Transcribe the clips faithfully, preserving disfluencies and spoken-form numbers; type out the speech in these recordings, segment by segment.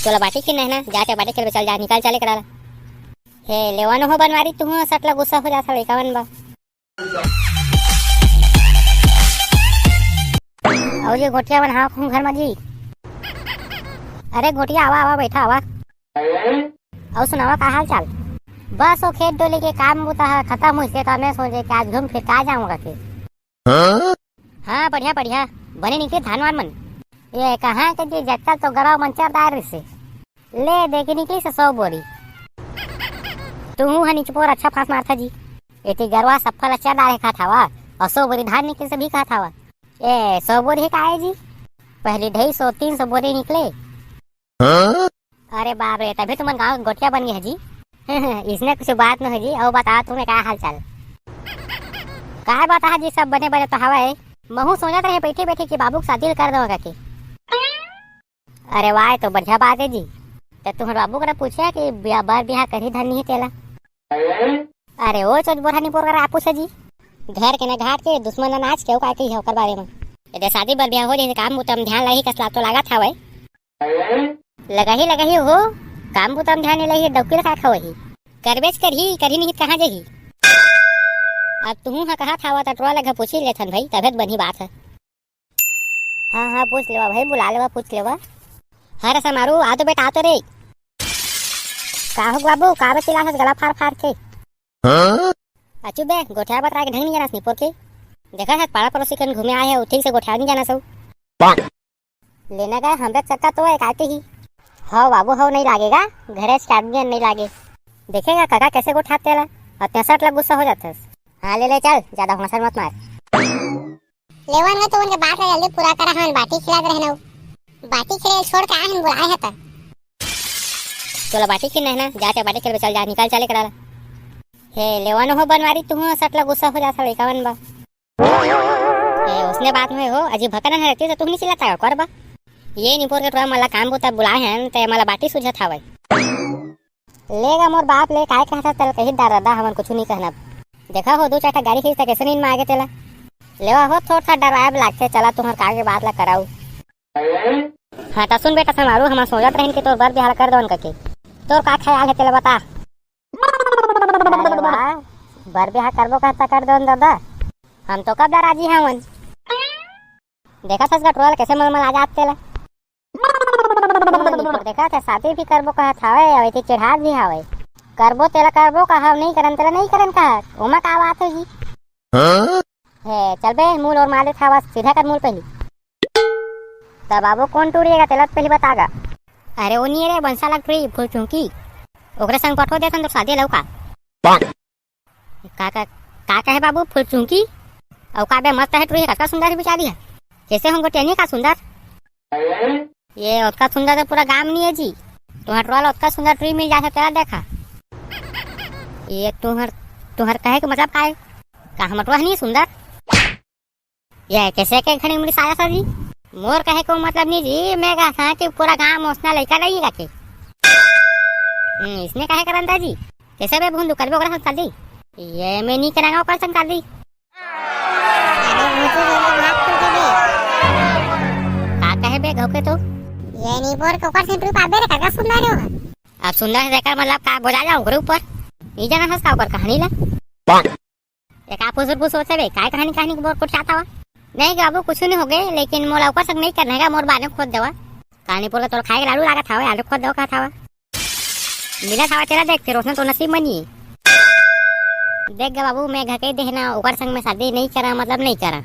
तोला बाटी के नहीं ना, जा ते बाटी खेलबे, चल जा, निकल चले करा ला। हे लेवन हो बनवारी, तू सटला गुस्सा हो जाता लइका मन बा। और ये गोटिया बन हाँ कहूँ घर में जी। अरे गोटिया आवा आवा बैठा आवा। और सुनावा का हाल चाल? बस वो खेत डोले के काम बुता है खत्म हुई से तो मैं सोचे कि आज घूम फिर का जाऊंगा के। हाँ बढ़िया बढ़िया, बने निकले धान वान मन। ये कहाँ के जी जच्चा तो गरवा मन चर दार रिसे। ले दे के निकली से सौ बोरी। तू हूँ हनी चपोर अच्छा फांस मारथा जी। एती गरवा सफल अच्छा डारे खात हवा और सौ बोरी धान निकली से भी खात हवा। ए सौ बोरी है का है जी? पहली ढाई सौ तीन सौ बोरी निकले। अरे बाप रे, तभी तुमन गांव के गोटिया बन गए है जी। इसने कुछ बात न हो जी। और बताओ तुम्हें क्या हाल चाल? काय बता जी, सब बने बने तो हवा है। महू सोचत रहे बैठे बैठे कि बाबू के शादी कर दो के। अरे वाह, तो बढ़िया बात है जी। तो तुम्हारे बाबू करा पूछे कि ब्या-, बर बिहा करही धन नहीं तेला। अरे ओ चोच बोरहानी पोर करा पूछे जी। घर के न घाट के दुश्मन न नाच के, का कही है ओकर बारे में। यदि शादी बर बिहा हो जाए काम बुता में ध्यान लही कसला तो लागत हवय। लगाही लगाही हो, काम बुता में ध्यान नहीं लही, डौकी रखा खवही। करबेच करही, करही नहीं कहाँ जही। अब तुहू हा कहा था, टोला लगा पूछी लेथन भाई, तबे तो बनी बात है। हाँ हाँ, पूछ लेवा भाई, बुला लेवा, पूछ लेवा। हाँ रे समारू, आ तो बेटा, आ तो रे। का हो बाबू, का बे चिल्लाथस गला फार फार के? हाँ? अचु बे, गोठिया बतरा के ढंग नहीं जानस निपोर के। देखा है पाड़ा पड़ोसी कन घूमे आए है, ठीक से गोठिया नहीं जाना सो। लेना गए हमरे चक्का तो एक आते ही। हो बाबू, हो नहीं लागेगा, घरे से आदमी नहीं लागे। देखेगा काका कैसे गोठिया तेला, और तेसठ लाख गुस्सा हो जाता है। हाँ ले ले चल, ज्यादा होसर मत मार। लेवन में तो उनके बात ला जल्दी पूरा करा, हमन बाटी खिलात रहे ना। बाटी खिले छोड़ के आए हम बुलाए हैं त। तोला बाटी खिल नहीं ना, जा ते बाटी खेलबे, चल जा, निकल चले करा ला। हे लेवन हो बनवारी, तू सटला गुस्सा हो जाता लइका मन बा। ए, उसने बात में हो, अजी भकना है रहती तो तू नहीं चिल्लाता कर बा। ये निपोर के टोला मला काम बुता बुलाए हैं, ते मला बाटी सुझत हवय। लेगा मोर बाप ले, काय कहता तेल कही दार दादा, हमन कुछ नहीं कहना। देखा हो, दो चार ठा गाड़ी खींचता कैसे नींद में आगे तेला। लेवा हो, थोड़ा सा डराए लागते, चला तुम्हार का के बात ला कराऊ। हाँ, त सुन बेटा समारू, हम सोचत रहिन कि तोर बर बिहार कर दोन कके। तोर का ख्याल है तेला बता। अरे वाह, बर बिहार करबो कहता कर दोन दादा। हम तो कब राजी हवन। देखा था गटरोल कैसे मलमल आ जात तेला। देखा था शादी भी करबो कहत हवे, अउ एती चिढ़ात भी हवे। करबो तेला करबो कहव, नहीं करन तेला नहीं करन कहत। ओमा का बात है जी? हाँ? हे, चल बे, मूल और मार देत हवस, सीधा कर मूल पहली। तब बाबू कौन टूरिएगा तेला पहली बतागा। अरे ओ नहीं रे, बंसा लग टूरी फुलचुंकी। ओकरे संग पठो देथन तो शादी लौका। का, का, का कहे बाबू फुलचुंकी? अउ का बे मस्त है टूरी, कतका सुंदर है बिचारी है। कैसे हम गोटियानी का सुंदर? ये ओतका सुंदर तो पूरा गांव नहीं है जी। तुम्हार टोला ओतका सुंदर टूरी मिल जाथे तेला देखा। ये तुम्हार, तुम्हार कहे के मतलब का है? का हमर टोला नहीं सुंदर? ये कैसे के घड़ी मुड़ी साया सा जी? मोर कहे को मतलब नहीं जी, मैं कहा था कि पूरा गांव में ओसना लइका नहीं है के। हम्म, इसने कहे करन था जी? कैसे बे भूंदू करबे ओकरा संग शादी? ये मैं नहीं करांगा ओकर संग शादी। अरे भूंदू जल्दी भाग तू के बे। का कहे बे घोके तू? ये नहीं बोल के ओकर से ट्रिप आबे रे, काका सुंदर हो। अब सुंदर है देखा मतलब का बोला जाओ ओकरे ऊपर। नहीं जाना हंस का ओकर कहानी ला। एक आप फुसुर फुसुर से बे, काय कहानी, कहानी के बोर कुछ आता हुआ? नहीं बाबू, कुछ नहीं हो गए, लेकिन मोला ओकर संग नहीं करना है, मोर बाने खोद देवा। कहानी बोल के तोर खाए के लाडू लागत हवे, आलू खोद देवा कहत हवा। मिलत हवा तेरा देख, फिर उसने तो नसीब मनी। देख गा बाबू, मैं घर के देहना, ओकर संग मैं शादी नहीं करा, मतलब नहीं करा।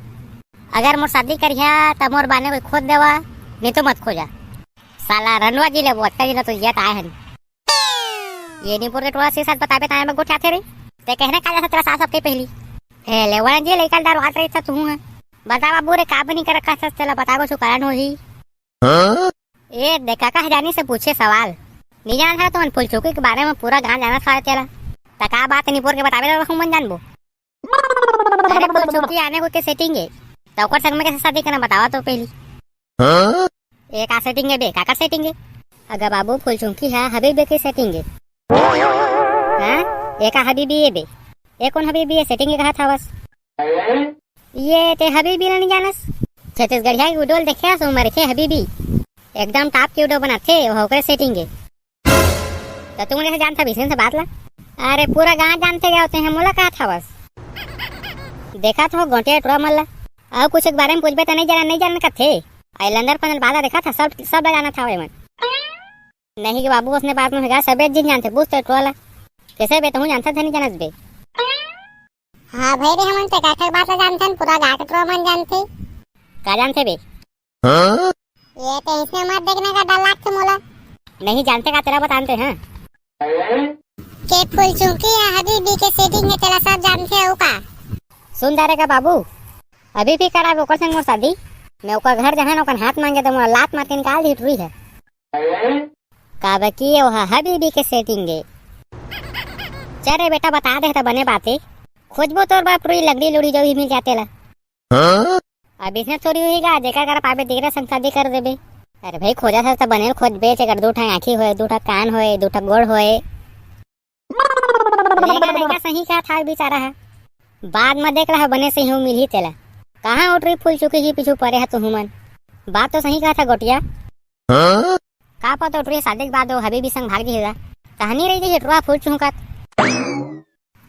अगर मोर शादी करिया, तब मोर बाने कोई खोद देवा, नहीं तो मत खोजा। साला रनवा जी ले वो, अतका दिन तो जियत आए हन। ये निपोर के टोला से साथ बताबे ताए में गोठियाथे रे। ते कहने का जैसा तेरा सास सबके पहली। ए, लेवण जी लेकर दारू आत रही था तू है। बता बाबू रे, का बनी कर रखा था तेला, बता कुछ कारण होही। हाँ? ए, देखा का हजानी से पूछे सवाल। नहीं जाना था तुमन फुलचुकी के बारे में पूरा गांव जाना था तेला। त का बात निपोर के बताबे तो हम मन जानबो। अरे फुलचुकी आने को के सेटिंग है। त ओकर संग में कैसे शादी करना बतावा तो पहली। हाँ? ए का सेटिंग है बे, काकर सेटिंग है? अगर बाबू फुलचुकी है, हबीबी की सेटिंग है। हाँ? ए का हबीबी है बे? ए कौन हबीबी है? सेटिंग है कहा था बस। ये ते हबीबी ला नहीं जानस? छत्तीसगढ़िया की उडोल देखे हस, उमर के हबीबी। एकदम top की video बनाथे, वो ओकरे setting हे। त तुमन कइसे जानथा बिसन से बात ला? अरे पूरा गांव जानथे गया होते हैं, मोला कहत हवस। देखत हो गोटिया टुरा मन ला, अउ कुछ के बारे में पूछबे त नहीं जानन, नहीं जानन कथे। आई लंदर पंदर बात ला देखत हा, सब सब ला जानत हवे मन। नहीं के बाबू, उसने बात में होगा, सबे जिन जानथे, पूछ तो टुरा ला। कइसे बे, तहूं जानथा नहीं जानत बे? हाँ भाई रे, हमन तो गाठक बात ला जानथन, पूरा गाठक टुरा मन जानथे। का जानथे बे? ये तो इसने मत देखने का डर लागथे मोला। नहीं जानथे का, तेला बतान ते हैं। के फुलचुंकी या हबीबी के setting हे, तेला सब जानथे हो का? सुन डारे का बाबू, अभी भी कराबे ओकर संग मोर शादी। मैं ओकर घर जाहन, ओकर हाथ मांगे त मोला लात मार के निकाल दिही टुरी हे। काबर कि ओहा हबीबी के setting हे। चल रे बेटा, बता दे त बने बात हे। खोजबो तोर बर टुरी, लंगड़ी लुड़ी जो भी मिल जाथे तेला। अब इसने थोड़ी होही गा, जेकर करा पाबे तेकरे संग शादी कर देबे। अरे भाई, खोजत हस त बने ल खोजबे, जेकर दू ठा आँखी होए, दू ठा कान होए, दू ठा गोड़ होए। लेगा, लेगा, सही कहत हवे बिचारा ह। बाद म देख लहा, बने सही हो मिलही तेला। कहाँ ओ टुरी फुलचुंकी के पीछू परे ह तुहू मन? बात तो सही कहत ह गोटिया। का पता ओ टुरी शादी के बाद ओ हबीबी संग भाग जही गा। कहानी रही जही टुरा फुलचुंकत।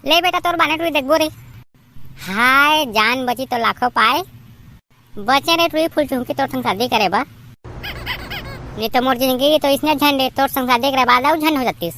ले बेटा, तोर बाने टुरी देखबो रे। हाय, जान बची तो लाखों पाए। बचे रे टुरी फुलचुंकी तोर संग शादी करे बर। नहीं तो मोर जिंदगी तो इसने झंड हे, तोर संग शादी करे बाद अउ झंड हो जातिस।